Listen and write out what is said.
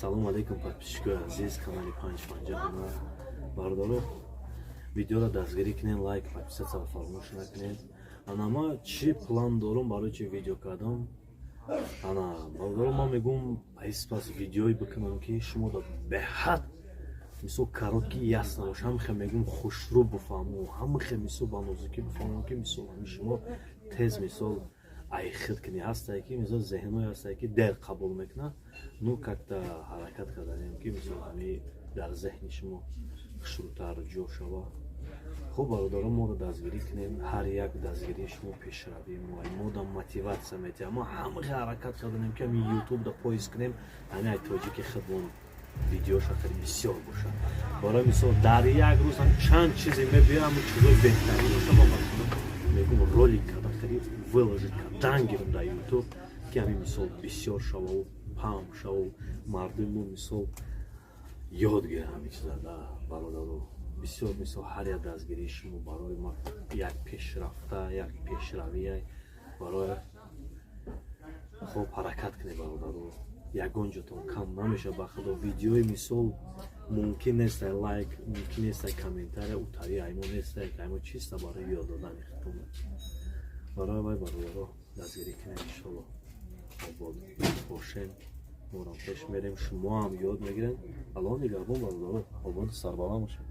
Салому алейкум, подписчикои азиз канали Панҷ Панҷа Ҳунар. Бародаро, видеоро дастгирӣ кунед, лайк, подписаться фаромӯш накунед. Ана, ма чӣ план дорум, барои чи видео кардам? Ана, бародаро, ман мегӯм, пас видеое бикунам, ки шумо да беҳад, мисол, короткий, ясно боша. Ҳамихе мегӯм, хушрӯ бифаҳму, ҳамихе, мисол, ба нозукӣ бифаҳмам, ки, мисол, ҳами шумо тез, мисол, айхид кунӣ. Ҳастае ки, мисол, зеҳное ҳастае, ки дер қабул мекунад. Ну, как-то ҳаракат карданем, ки, мисол, ҳами дар зеҳни шумо хушрӯтар ҷо шава. Хуб, бародаро, моро дастгирӣ кунем. Ҳар як дастгирии шумо пешравии мо, мода мотивация метиҳад. Мо ҳамаи ҳаракат карданем, ки ҳами Ютуб да поиск кунем, ҳами ай тоҷики худмон видеоша хеле бисёр бошад. Барои мисол, дар як рӯз ҳам чанд чизе мебиёям, ҳамн чизои беҳтарин боша. Ма ба шумо мегӯм, ролик карда, хеле выложить кардан гирем дар Ютуб, ки ҳамин, мисол, бисёр шававу паҳн шаву мардуми мо, мисол, ёд гиранд ҳамин чиза да. Бародаро, бисёр, мисол, ҳар як дастгирии шумо барои ма як пешрафта, як пешравия. Барои хуб ҳаракат кунед, бародаро, ягон ҷотон кам намешавад. Ба худо, видеои, мисол, мумкин нестай лайк, мумкин нестай комментария, утари аймо нестай, аймо чиста барои ёд додани худтон. Барои вай, бародаро, дастгирӣ кунед. Иншолло, обод бошем, морам пеш мерем, шумоам ёд мегирем. Аллоҳ нигаҳбон, бародаро, ободу сарбаланд бошед.